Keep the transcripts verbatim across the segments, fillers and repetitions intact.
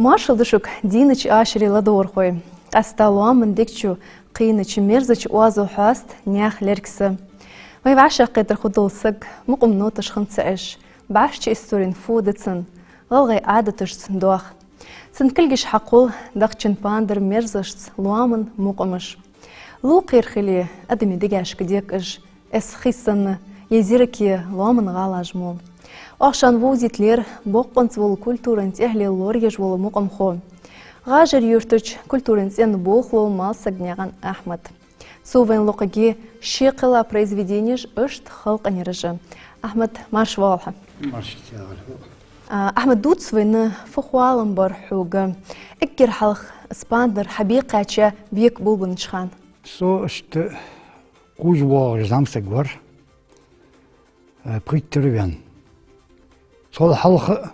Маршал да шуга, дийнача ашаре ладувгӀархой. Къаьстта лоаман дег чу кхийнача мерзача оазо хьоаст наьха лерг са. Вай вӀашагӀкхетар хургдола саг мукъам ноташ хинна ца Ӏеш, бӀаьшча исторен фу да цун, гӀалгӀай Ӏадаташца доах. Цун кулгаш хьакхувл дахчан пандар мерзашца лоаман мукъамаш. Лу кхера хиле, адаме дегашка декъаш, эс хий санна, е зираке лоаман гӀалаш мо. Оаха шоана вовзийта лаьр боккъонца вола культуран цӀи хьалъяла лораеш вола мукъамхо, ГӀажар-Юртарча культуран цӀен болхло Малсагнаькъан Ахьмад. Цо вайна локхаргья ший кхелла произведенеш, иштта халкъан ераш а. Ахьмад, марша воагӀалва хьо. Марша воагӀалва хьо. А, Ахьмад, дувца вайна, фу хоалам бар хьога эггара хьалха из пандар хьабекхача бека болабеннача хана? Со иштта кхувш воагӀаш зӀамсаг вар, э, пхийттара ваьнна. Цул хьалха,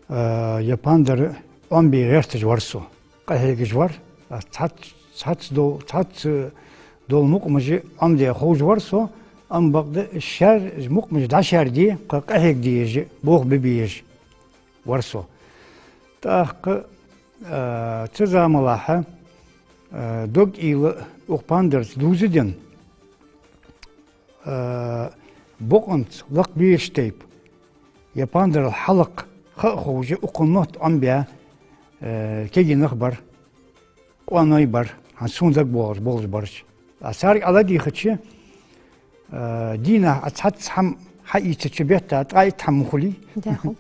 э, ер пандар Ӏомабе гӀерташ вар со. Къахьегаш вар, а, цхьацца, цхьацца дол-, цхьацца дола мукъамаш Ӏомаде ховш вар со, амма бакъда шаьр мукъамаш дӀашаьрде, кхы къахьега дезаш, болх бе безаш вар со. ТӀаккха, а, цу замалахьа, а, дог-уйла укх пандарца дувзаденна, а, бокъонца лакха безача тайпара, ер пандарал хьалакха ха а ховш, укхун нот Ӏомабаь, а, кегий нах бар, къоаной бар, хӀанз сона дагабоагӀаш болаш бараш. А царга Ӏа ладийгӀача, а, дийнахьа Ӏа цхьацца хӀама хьаийцача, бетта ткъаь итт хӀама ма хулий. ДӀахо.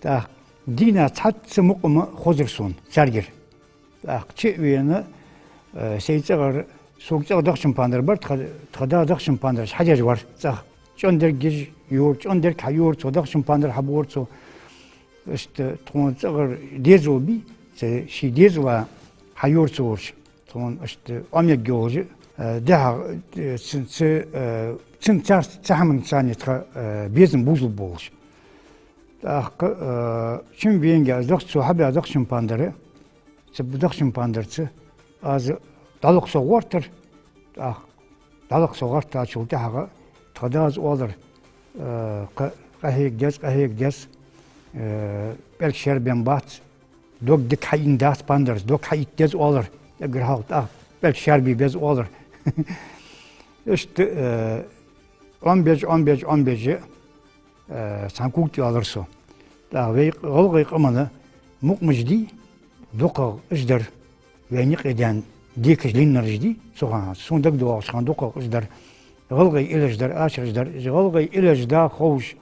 ТӀаккха дийнахьа цхьацца мукъам хозар сона царгара. ТӀаккха чу а вена, э, сай цӀагӀара, сога цӀагӀа дахчан пандар бар, тха, тха да дахчан пандараш хьадеш вар цӀагӀа. ЧӀондерг гиж йора, чӀондерг хьайора цо, дахчан пандар хьабора цо. Иштта тхона цӀагӀара дезал бий, цу ший дезала хьайора цо, ворча. Тхона иштта Ӏомаергйолаш, э, дехьа, э, цун, цу, э, цун царца, цу хӀаман царна тха, э, безам бувзалургболаш. ТӀаккха, э, чу венга аз дахча, цо хьабаь дахчан пандар, цу дахчан пандарца аз дӀалакха со гӀертар, тӀаккха дӀалакха со гӀертачул тӀехьагӀа тха дас оалар, э, кхы къахьега деза, къахьега деза, э, пӀелг шаьрбенна бац, дог дика хьаийна дац пандарца, дог хьаийта деза оалар, эггара хьалха тӀаккха пӀелг шаьрбе беза оалар. Иштта, э, Ӏомабеш, Ӏомабеш, Ӏомабеш, э, цхьан кога тӀа йоаллар со. ТӀаккха вай гӀалгӀай къаман мукъамаш дий, дукхагӀа уж дар, вайна юкъе даьнна декаш лийннараш дий, цу хана, сона дагадоагӀача хана дукхагӀа уж дар. ГӀалгӀай иллеш дар, ашараш дар. Уж гӀалгӀай иллеш да ховш,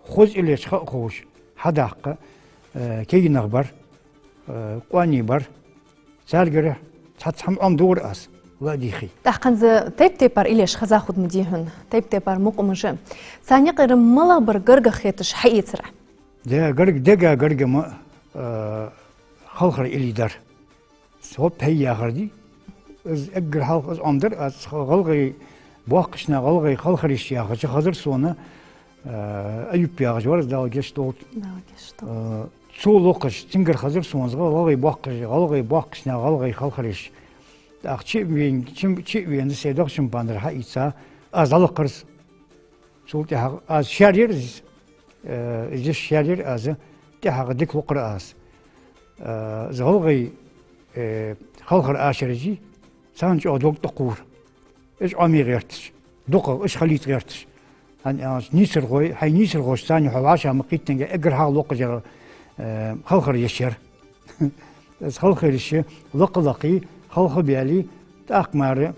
хоза иллеш ха а ховш, хьадаккха, э, кегий нах бар, э, къоаний бар. Царгара цхьацца хӀама Ӏомадора аз, ладийгӀа. ТӀаккха хӀанз тайп-тайпара иллеш хеза хургда ма дий хьона, тайп-тайпара мукъамаш. Царна юкъера малагӀбар гаргагӀа хеташ хьаийцар Ӏа? Де, гарга, дега гаргагӀа ма, э, халхара илли дар. Со пхьей яхар дий. Из эггара хьалха из Ӏомадар аз гӀалгӀай боккхийча наха, гӀалгӀай халхараш яхача хезар сона, э, Аюп яхаш вар из, Дала гешт долда. Дала гешт долда. Э, цо локхаш, цунгара хезар сона из гӀалгӀай боккхий-, гӀалгӀай боккхийча наха, гӀалгӀай халхараш. ТӀаккха чу а вен-, чу, чу а вена, сай дахчан пандар хьаийца, аз дӀалакхар из. Цул тӀехьагӀа аз шаьрйир из, э, из шаьрйир аз, тӀехьагӀа дика локхар аз. Э, из гӀалгӀай, э, халхара ашараш, царна чӀоагӀа дог тӀакхувр. Уж Ӏомае гӀерташ, дукхагӀа уж хилийта гӀерташ. ХӀана аьлча нийсархой, хьай нийсархошца цхьана хьо вӀашагӀ ма кхийттинге, эггара хьалха локхаш яр, э, халхара еш яр. Из халхараш лакха а лакхе, халха а баьле, тӀаккха мара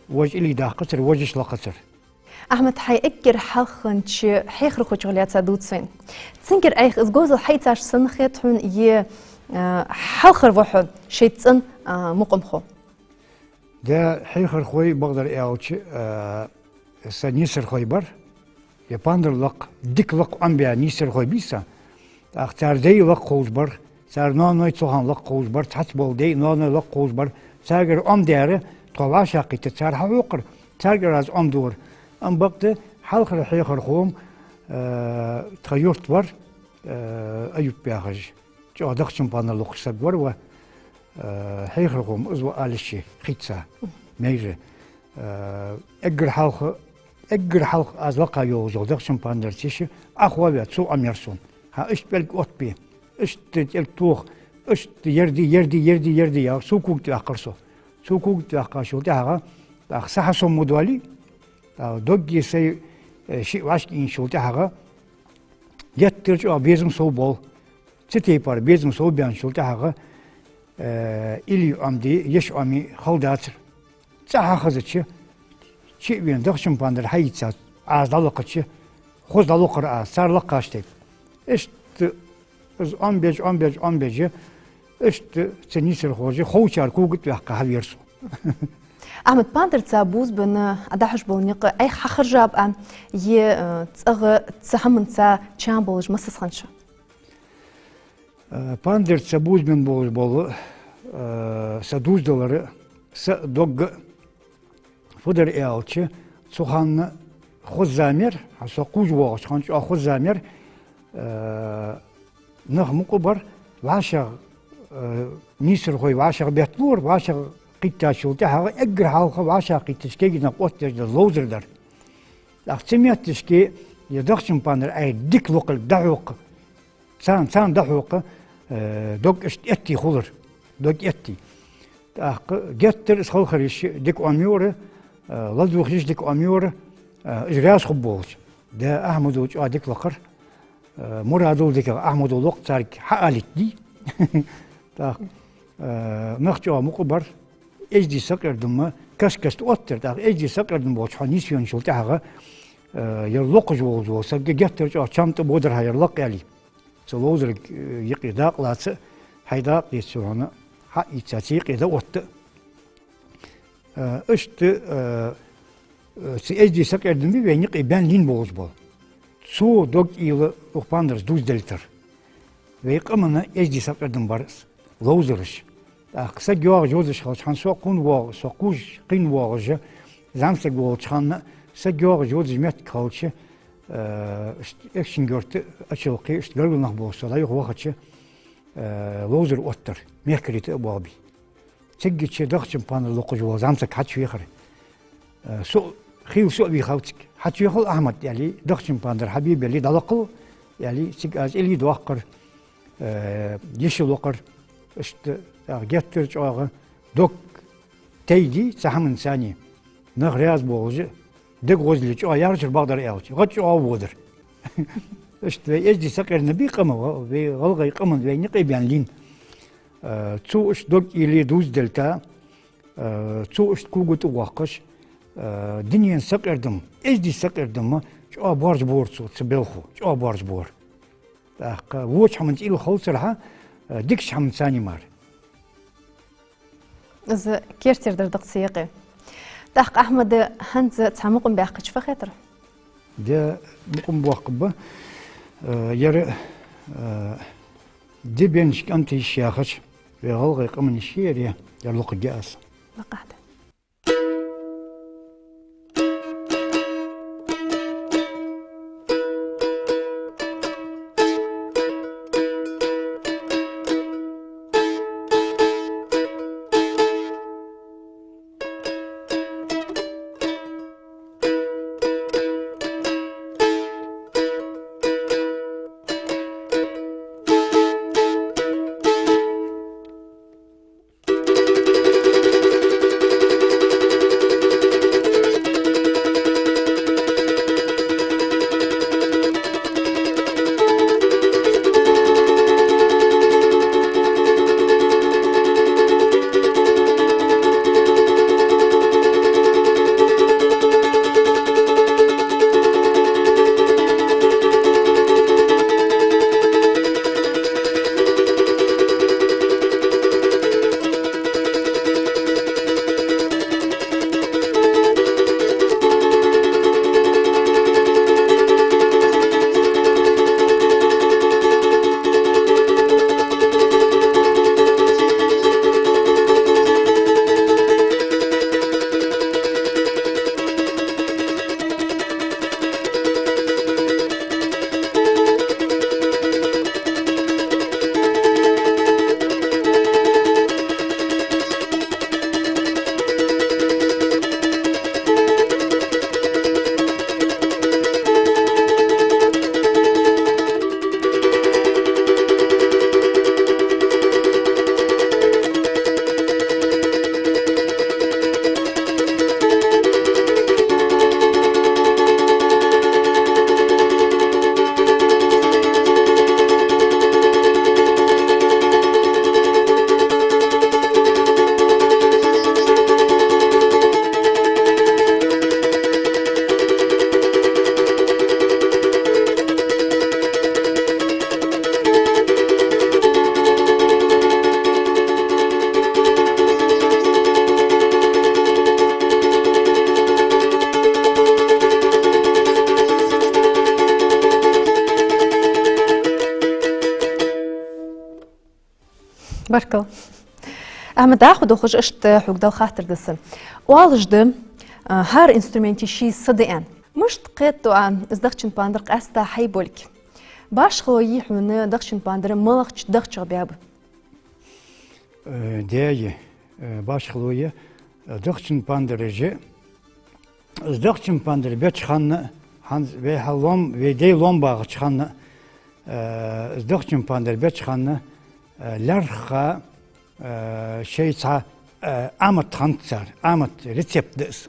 вож илли даккхацар, вожаш лакхацар. Ахьмад, хьай эггара хьалхарча хьехархочох лаьца дувца вайна. Цунгара Ӏайха из говзал хьаийцаш санна хет хьона, е, а, хьалхара ва хьо шоайца цӀена, а, мукъамхо? Де, хьехархой, бакъдар аьлча, а, са нийсархой бар, е пандар лакха, дика лакха Ӏомабаь нийсархой бий са. ТӀаккха цар дай лакха ховш бар, цар ноаной цу хана лакха ховш бар, цхьацца бола дай, ноаной лакха ховш бар. Царгара Ӏомадаьр тхо вӀашагӀкхийтта цар хьахьокхар, царгара аз Ӏомадора. Амма бакъда хьалхара хьехархо-м, э, тха юрта вар, э, Аюп яхаш. ЧӀоагӀа дахчан пандар локхаш саг вар ва, э, хьехархо-м из ва ала йиш я, хийца, майра. Э, эггара хьалха, эггара хьалха аз лакха йолаш йола дахчан пандарца йиш я, Ӏохоаваь, цо Ӏомаяьр сона. ХӀа, иштта пӀелг оттабе. Иштта тӀелг тоха, иштта ер де, ер де, ер де, ер де яхаш, цо кога тӀаваьккхар со. Цо кога тӀаваьккхачул тӀехьагӀа, тӀаккха са хьасомадоале, тӀаккха догги сай, э, шиъ вӀашкаийначул тӀехьагӀа, геттара чӀоагӀа безам сов боал. Цу тайпара безам сов баьнначул тӀехьагӀа, э, илли Ӏомаде, йиша Ӏомае хала дацар. ЦӀа хьахезача, чу а вена, дахчан пандар хьаийца, Ӏа из дӀалакхача, хоза дӀалокхар аз, цар лакхача тайпара. Иштта из Ӏомабеш, Ӏомабеш, Ӏомабеш, иштта цу нийсархоша ховчар кога тӀаваьккха хьавера со. Ахьмад, пандарца бувзабенна Ӏа дӀахьош бола никъ Ӏайха хьахержаб Ӏа, е, э, цӀагӀа цу хӀаманца чам болаш массаза хиннад шо? Э, пандарца бувзабенна болаш бола, э, са дувзадалар, са дог фу дар аьлча, цу хана хоза зама яр, хьа со кхувш воагӀача хана чӀоагӀа хоза зама яр, э, нах мукъа бар, вӀашагӀ, э, нийсархой вӀашагӀ бетталора, вӀашагӀ кхийттачул тӀехьагӀа эггара хьалха вӀашагӀкхийттача кагий нах оттадеш дар ловзар дар. ТӀаккха цу метташка ер дахчан пандар Ӏайха дика локхарг дӀахьокха, царна, царна дӀахьокха, э, дог иштта эттий хулар, дог эттий. ТӀаккха геттара из халхар йиш дика Ӏомайора, э, ладувгӀа йиш дика Ӏомайора, э, уж раьза хургболаш. Да, Ахьмада чӀоагӀа дика лакхар, э, мурадал дикагӀа Ахьмада локх царга хьаалийта дий. ТӀаккха, э, нах чӀоагӀа мукъа бар, эздий сакъердам каст-каста оттар, тӀаккха эздий сакъердам болча хьона нийсвенначул тӀехьагӀа, э, ер локхаш волаш вола саг геттара чӀоагӀа чам тӀабодар хьа ер лакха аьле. Цу ловзарга, э, юкъе дакъа лаца, хьай дакъа деций хьона, хьаийца цу юкъе дӀаотта. Э, иштта, э, э, цу эздий сакъердам ба вайна юкъе баьнна лийнна болаш бола. Цу дог уйла укх пандарца дувзадалийтар. Вай къаман эздий сакъердам бар ловзараш. ТӀаккха саг йоагӀаш йодаш хилча хана, со кхувш воагӀа-, со кхувш кхийна воагӀаш, зӀамсаг волча хана, саг йоагӀаш йодаш моттиг хилча, э, иштта Экажкъонгий-Юрта Ачалкхе, иштта гаргара нах болаш со дӀаюха вахача, э, ловзар оттар, мехкарий тӀа а боагӀабий. Цигача дахчан пандар локхаш вола зӀамсаг хьачувехар. Э, со, хийла со а вийхав цига. «Хьачувехал, Ахьмад, — аьле, — дахчан пандар хьабе беле дӀалакхал», — аьле, цига аз илли доаккхар, э, йиша локхар, иштта, тӀаккха геттара чӀоагӀа дог тайдий цу хӀаманцани. Нах раьза болаш, дег гӀозле чӀоагӀа яхачура бакъдар аьлча, гӀа чӀоагӀа водар. Иштта вай эздий сакъердам ба къаман, вай гӀалгӀай къаман вайна юкъе баьнна лийнна. Э, цу иштта дог уйла дувзадалийта, э, цо иштта кога тӀавоаккхаш, э, дунен сакъердам, эздий сакъердам чӀоагӀа боаржабора цо, цу белхо, чӀоагӀа боаржабора. ТӀаккха воча хӀаманца уйла хилацар хьа, э, дикача хӀаманцани мара. Из керттера дар да-кх цу юкъе. ТӀаккха, Ахьмад, хӀанз цхьа мукъам баьккхача фу хетар? Де мукъам боаккхаргба, э, ер, э, «Ди беннача кӀанта йиша» яхаш, вай гӀалгӀай къаман йиша я ер, ер локхаргья аз. Лакхахьа да. Баркал. Ахьмад, дӀахо дохаш, иштта хьога дала хаттар да са. Оалаш да, а, хӀара инструмента ший са да аьнна. Мишта кхетаду Ӏа, из дахчан пандар къаьстта хьай болга? Башхало йий хьона дахчан пандар малагӀча дахчах баьб? Э, да, э, башхало я, э, дахчан пандараш. Из дахчан пандар беча хана, хӀанз вай хьа лоам, вай дай лоам багӀача хана, э, из дахчан пандар беча хана, э, лаьрххӀа, э, шоай цхьа, э, амат хиннад цар, амат, рецепт да из.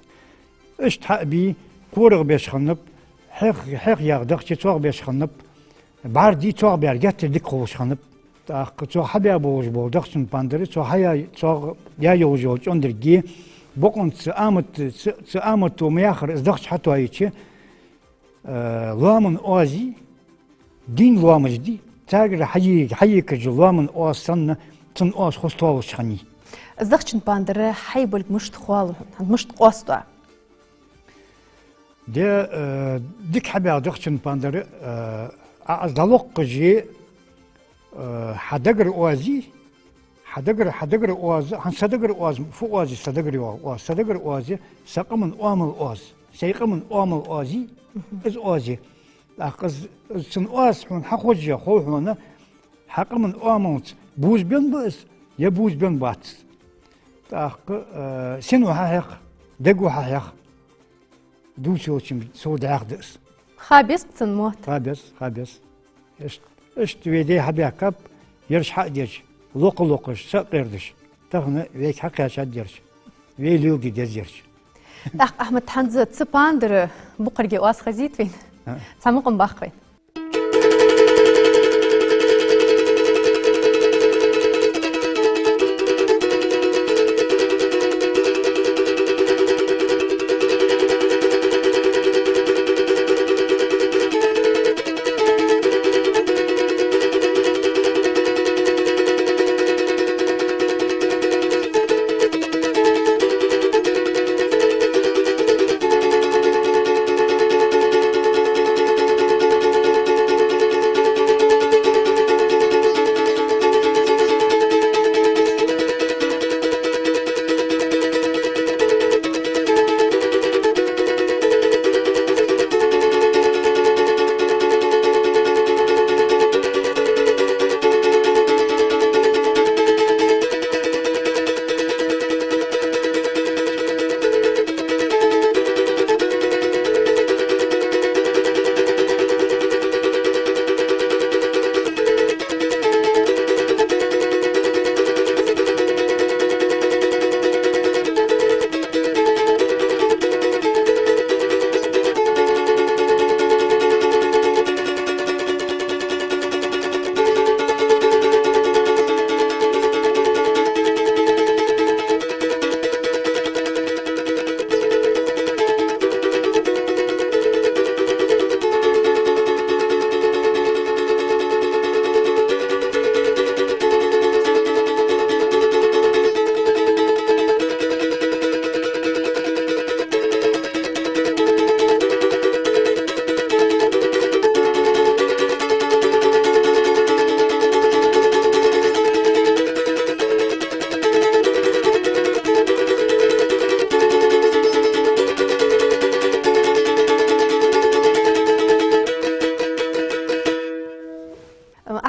Иштта хьа а бий, корах беш хиннаб, хьех, хьех ягӀа дахча цох беш хиннаб, бӀарг дий цох баьр геттара дика хулаш хиннаб. ТӀаккха цох хьабаь болаш бола дахчан пандар, цох хьаяь, цох яь йолаш йола чӀондарги, бокъонца амат, ца, ца амато ма яхар из дахча хьатоайича, э, лоаман оаз, дийна лоамаш дий, царгара хьае-, хьаеккхаш йола лоаман оаз санна, цун оаз хоза тоалуш хиннай. Из дахчан пандар хьай болга мишта хоалу хьона, хӀанз мишта къоастаду Ӏа? Да, э, дика хьабаь дахчан пандар, э, Ӏа из дӀалокхаш, э, хьа дагара оаз, хьа дагара, хьа дагара оаз, хӀанз са дагара оаз, фу оаз, са дагара оаз, са дагара оаз, са къаман оамал оаз, сай къаман оамал оаз, из оаз. ТӀаккха из, из цун оаз хьона хьахозаш хов хьона, хьа къаман оамалца бувзабеннаб из, е бувзабенна бац из. ТӀаккха, э, сино хьахьех, дего хьахьех, дувцача сов дӀаьха да из. Ха беза-кх цун мотт? Ха беза, ха беза. Иштта, иштта вай дай хьабаьхкаб, ераш хьа а деш, локха-локхаш, са а кхердаш, тахан вайга хьакхаьчад ераш, вай леладе деза ераш. ТӀаккха, Ахьмад, хӀанз цу пандара букъарга оаз хазийт вайна? А. Цхьа мукъам баккха вайна.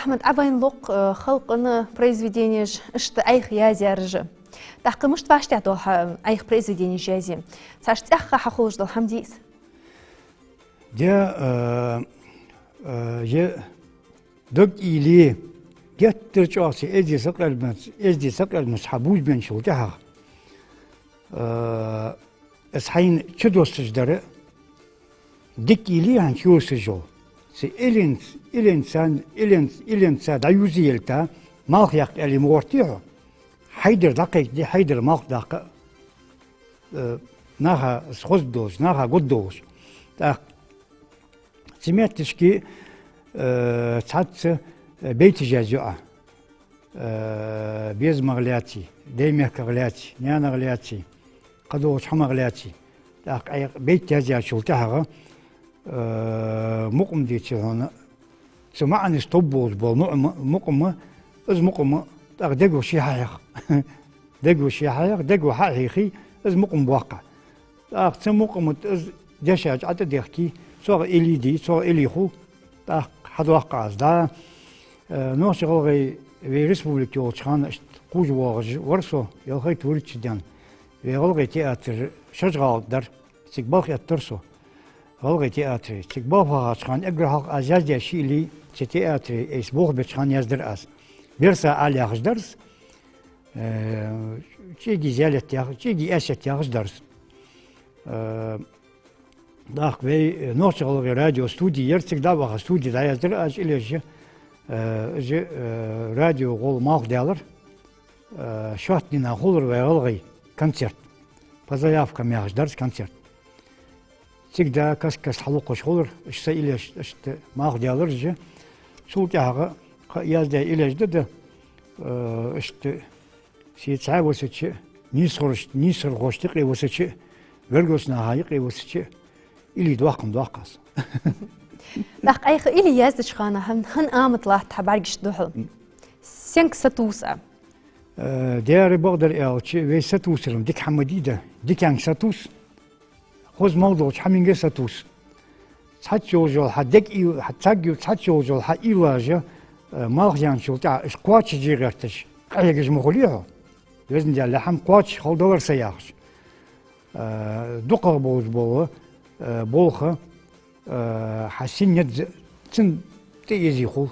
Ахьмад, Ӏа вайна локх, э, халкъа произведенеш, иштта Ӏайха язъяраш. ТӀаккха мишта вӀаштӀехьадоал хьа Ӏайха произведенеш язъе? Цхьа цӀаьхха хьахулаш дола хӀама дий из? Да, э, э, е дог уйла, геттара чӀоагӀа са эздий сакъердамаца, эздий сакъердамаца хьабувзабенначул тӀехьагӀа, э, из хьайна чудоссаш дар, дика уйла хьайна чуйоссаш йола. Цу илинца, илинца, илинца, илинца дӀаюзаелийта, малх яккха аьле ма гӀертий хьо. Хьайдар дӀакхайкаде, хьайдар малх даккха, э, наха хоза долаш, наха гуд долаш. ТӀаккха цу метташка, э, цхьацца, э, бейташ язъю Ӏа. Э, безамах лаьций, даьй мехках лаьций, наьнах лаьций, кхыдолча хӀамах лаьций. ТӀаккха Ӏайха бейт язъяьчул тӀехьагӀа, э, мукъам дийцар хьона, цу маӀанаш товболаш бола мукъам, мукъам, из мукъам ТӀаккха дега ше хьахьех. Дега ше хьахьех, дега хьа а хьехе, из мукъам боаккх. ТӀаккха цу мукъама тӀа из дешаш Ӏа тӀадехке, цох илли де, цох илли хул, тӀаккха хьадоаккх аз. Да, э, Нохч-ГӀалгӀай вай республика йолча хана иштта кхувш воагӀаш вар со, ялхайтта вурийтта шу денз. Вай гӀалгӀай театр Шажгал дар. Цига балха эттар со. ГӀалгӀай театре. Цига балха вахача хана эггара хьалха аз яздаь ши илли цу театре айса болх беча хана яздаьр аз. «Берса Ӏаьла» яхаш дар из. Э, «ЧӀегий Зялетта» яхаш, «ЧӀегий Аьсетта» яхаш дар из. Э, тӀаккха вай, э, Нохч-ГӀалгӀай радио студи яр, цига дӀа а ваха студи дӀаяздаьр аз илли. Э, из, э, радио гӀолла малхдаьлар. Э, шоатта дийнахьа хулар вай гӀалгӀай концерт. «По заявкам» яхаш дар из концерт. Цига да каст-каста хьалукхаш хулар, уж са илли иштта малхдаьлар уж. Цул тӀехьагӀа кхы а яздаь илли да, да, э, иштта сий цхьаь висача, нийсхораш-, нийсхорхошта юкъе висача, вергарост наха юкъе висача, илли доаккхаш доаккх аз. ТӀаккха Ӏайха илли яздеча хана хьа-, хьа амат латт хьа бӀаргашта духьал? Сенга сатувс Ӏа? Э, дера, бакъдар аьлча, вай сатувсар-м дика хӀама ма дий да, диканга сатувс, хоза мел долча хӀаманга сатувс. Цхьацца йолаш йола хьа дег уйла-, хьа цхьацца йолаш йола хьа уйлаш, э, малхдаьнначул тӀехьагӀа уж кхоачашде гӀерташ къахьегаш ма хулий хьо. Везан Даьла, ер хӀама кхоачаш хила далар са яхаш. Э, дукхагӀа болаш бола, э, болх, э, хьа син еза, цунна тӀаэзе хул.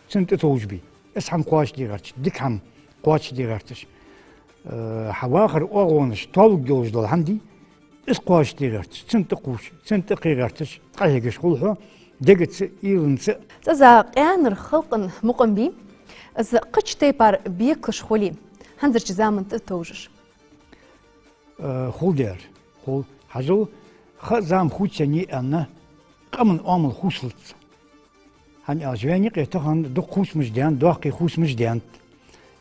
Цунна тӀатовжабе. Из хӀама кхоачашде гӀерташ, дика хӀама кхоачашде гӀерташ. Э, хьа вахара оагӀонаш тоалургйолаш дола хӀама дий, из кхоачашде гӀерташ, цунна тӀакхувш, цунна тӀакхе гӀерташ къахьегаш хул хьо, дегаца, уйланца. ЦӀаза къаьнара халкъа мукъам бий, из кхыча тайпара бекаш хулий, хӀанзарча заман тӀатовжаш? Э, хул дера, хул. Хьажал, ха а зама хувцаеннай аьнна, къаман оамал хувцалца. ХӀана аьлча вайна юкъе тахан дукха хувцамаш даьннад, доккхий хувцамаш даьннад.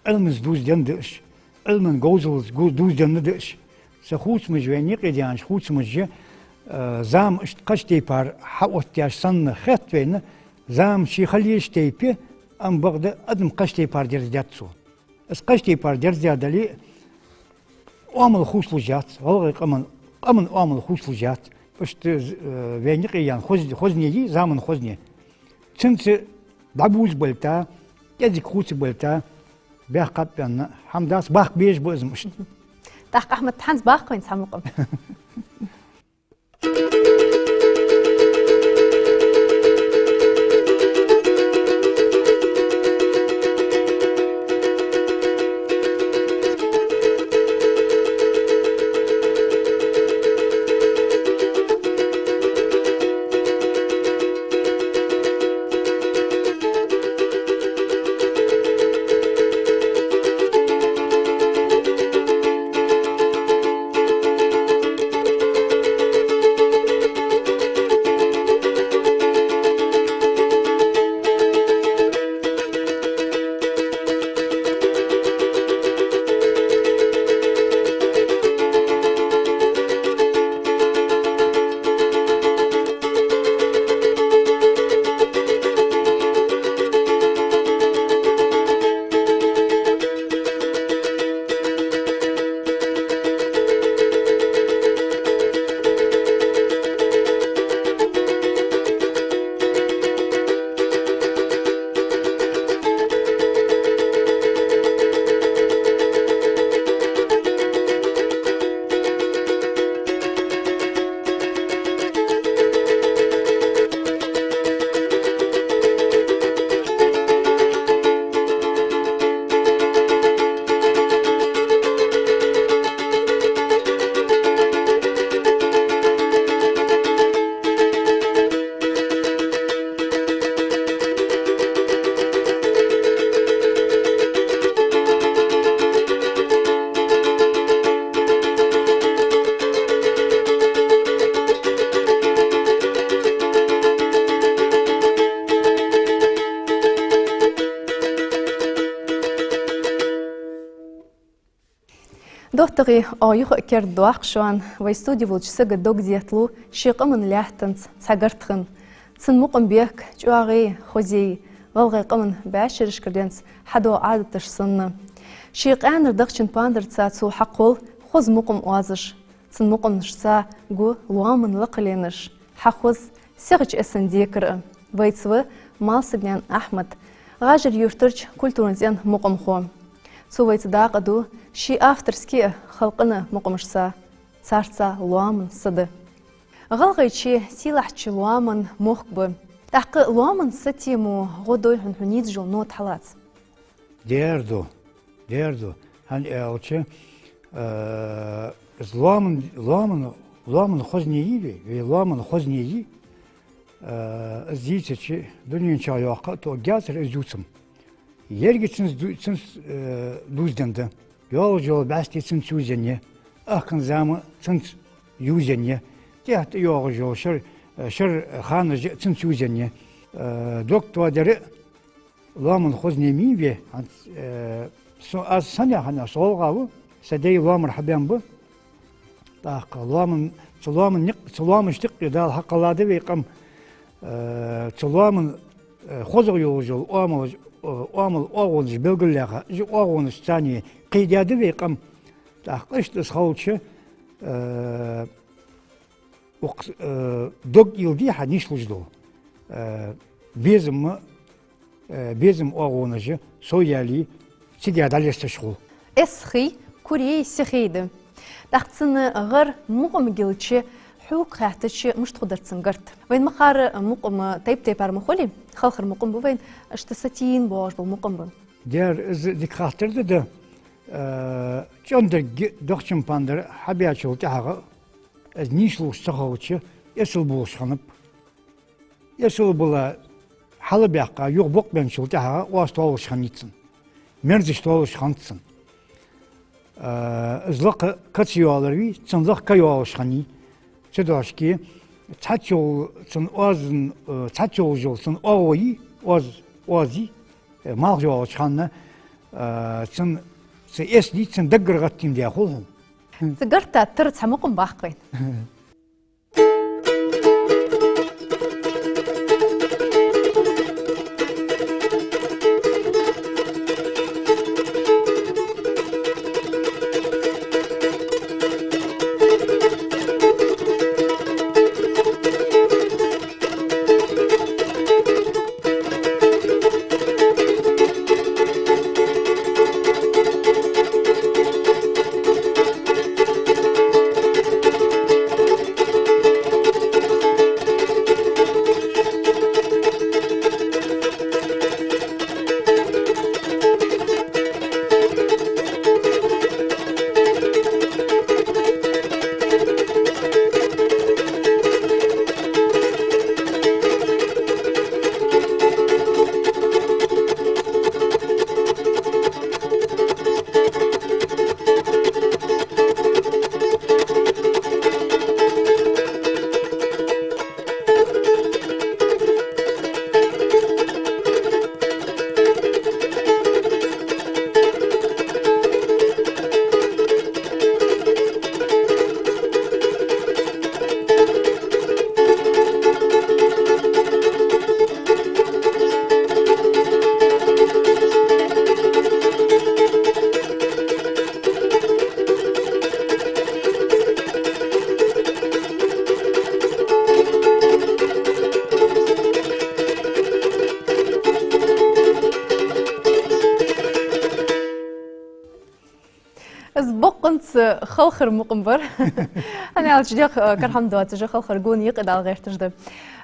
Ӏилманца дувзаденна да уж, Ӏилман говзалца гу-, дувзаденна да уж. Цу хувцамаш, вайна юкъе даьннача хувцамаша, э, зама иштта кхыча тайпара хьаоттаеш санна хет вайна, зама ше хила езача тайпара, амма бакъда адам кхыча тайпара дерзадаьд цо. Из кхыча тайпара дерзадаь дале а, оамал хувцалуш яц, гӀалгӀай къаман, къаман оамал хувцалуш яц. Иштта, э, вайна юкъе яьнна хоз-, хозне я, заман хозне. Цунца дӀабувзабалийта, кӀезига хувцабалийта, баьккхаб аьнна хӀама дац, баккха безаш ба из-м иштта. ТӀаккха, Ахьмад, хӀанз баккха вайна цхьа мукъам. ДоттагӀий, оаха юха а керда доаккх шоана, вай студе волча сага дог детталу ший къаман лаьттанца цхьа гарт хинна. Цун мукъам бехк чӀоагӀий, хозий, ГӀалгӀай къаман бӀаьшерашкара денз хьадоагӀа Ӏадаташ санна. Ший къаьнара дахчан пандарца цо хьакхолл хоза мукъам оазаш. Цун мукъамашца гу лоаман лакхаленаш, хьахоз сихача эсан декхар а. Вайца ва Малсагнаькъан Ахьмад, ГӀажар-Юртарча культуран цӀен мукъамхо. Цо вайца дакъа ду ший авторски а халкъан мукъамашца, царца лоаман са да. ГӀалгӀайче сийлахьча лоаман мохк ба. ТӀаккха лоаман са тема гӀо дой хьона, хьона нийсача нота хьалаца? Дера ду, дера ду. ХӀана аьлча, э, из лоаман, лоаман, лоаман хозне я вай, вай лоаман хозне я, э, из дийцача дунен чу йоаккха а тоъаргьяцар из дувцам. Еррига цунца ду-, цунца, э, дувзаденна да. ЙоагӀаш йола бӀаьсти цунца ювзаенна я, ахкан зама цунца ювзаенна я, тӀехьа тӀайоагӀаш йола шер, э, шер ханаш а цунца ювзаенна я. Э, дог тоадер а лоаман хозне ма йий вай, хӀанз, э, со, аз санна хьанна со гӀалгӀа ва, са дай лоамара хьабаьнна ба. ТӀаккха лоаман, цу лоаман никъ-, цу лоамашта юкъе Дала хьакхелла да вай къам, э, цу лоаман, э, хозагӀа йолаш йола оамалаш, э, оамал оагӀонаш белгалъяьха, уж оагӀонаш царна кхийдаьд вай къам. ТӀаккха иштта из хилча, э, укх, э, дог уйла дий хьа нийслуш дола, э, безам а, э, безам оагӀонаш а совъяьле, цига дӀалесташ хул. Эс хий курий сихий да. ТӀаккха цун гӀар мукъам гилча, хьога хаьттача, мишта хургдар цун гарт? Вайна ма харра, мукъам тайп-тайпара ма хулий, халхар мукъам ба вайна, иштта сатийна боагӀаш бола мукъам ба. Дера, из дика хаттар да, да. Э, чӀоагӀа деррига дахчан пандар хьабаьчул тӀехьагӀа, из нийслуш ца хилча, эсала болаш хиннаб. Эсала бала хьалабаьккха, юха бокъабенначул тӀехьагӀа оаз толаш хиннай цун. Мерзаш толаш хиннад цун. Э, из лакха ка ца йоалар вий, цун лакха ка йоалаш хиннай. Цудухьа-кх цхьацца йола цун оазан, э, цхьацца йолаш йола цун оагӀув, оаз, оаз, э, малх йоалача хана, э, цун, цу эс дий цун даггара гӀаттийна даь хул хьона. Цу гарта тара цхьа мукъам баккха вайна. Из бокъонца халхара мукъам бар. ХӀана аьлча, дегӀа, э, кара хӀама доацаш а, халхар гонахьа юкъе дала гӀерташ да. Э,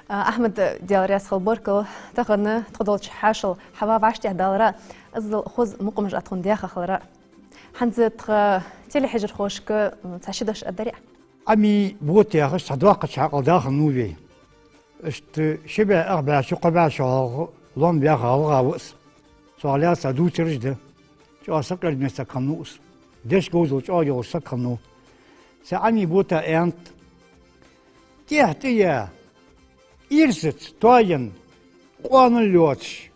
Ахьмад, Даьла раьза хилва, баркал тахан тхо долча хьаьшал хьавена вӀаштӀехьадалара, иззал хоза мукъамаш Ӏа тхона даьха хилара. ХӀанз тха телехьежархошка, м, цхьа ши дош аргдарий Ӏа? Ӏами Бота яхаш цхьа доккхача хьакъал да хиннав вай. Иштта ши бӀаь, ах бӀаь шу, кхо бӀаь шу хьалха лоам баьха гӀалгӀа ва из. Цох лаьца дувцараш да. ЧӀоагӀа сакъердаме саг хиннав из. Дешаца говзал чӀоагӀа йолаш саг хиннав. Цу Ӏами Бота аьннад: тӀехьа тӀаяь ирзаца тоаенна къоанал лоацаш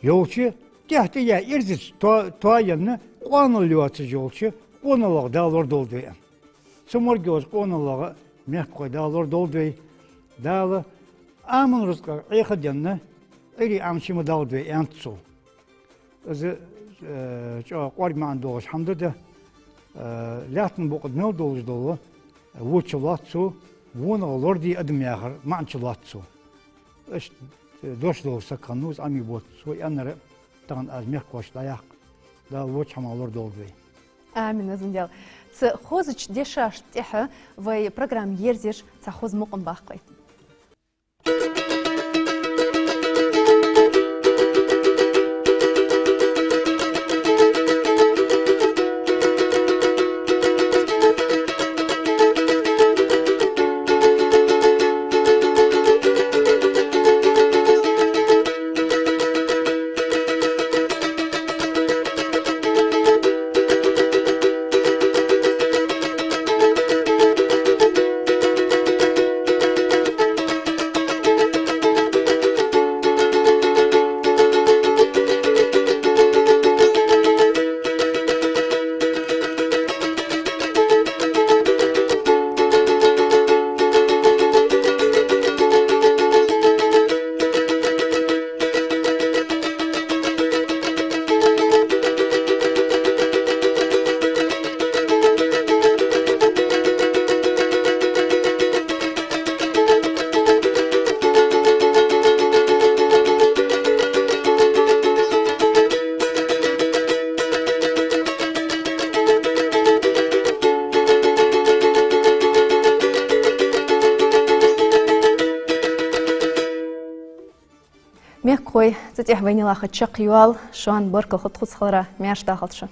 йолча, тӀехьа тӀаяь ирзаца то-, тоаенна къоанал лоацаш йолча къоналлах Дала лорадолда вай, аьнна. Цу морг йолча къоналлах мехкахой Дала лорадолда вай. Дала аман рузкъах Ӏеха а денна, Ӏуйре Ӏамача ма далда вай, аьннад цо. Из, э, чӀоагӀа кӀоарга маӀан долаш хӀама да, да, э, лаьттан букъа мел долаш дола во чу лоац цо, вонах лораде адам яхар маӀан чу лоац цо. Иштта, э, дош долаш саг хиннав из Ӏамий-Ботас. Цо аьннар тахан аз мехкахошка дӀаяккха, Дала воча хӀамах лорадолда вай. Амин, Ӏазам Даьла. Цу хозача дешашта тӀехьа вай программа ерзаеш цхьа хоза мукъам баккха вай. Мехкахой, цу тӀехьа вайна лаьца чакхйоал, шоана баркал хургда тхоца хиларах, маьрша дахалда шо.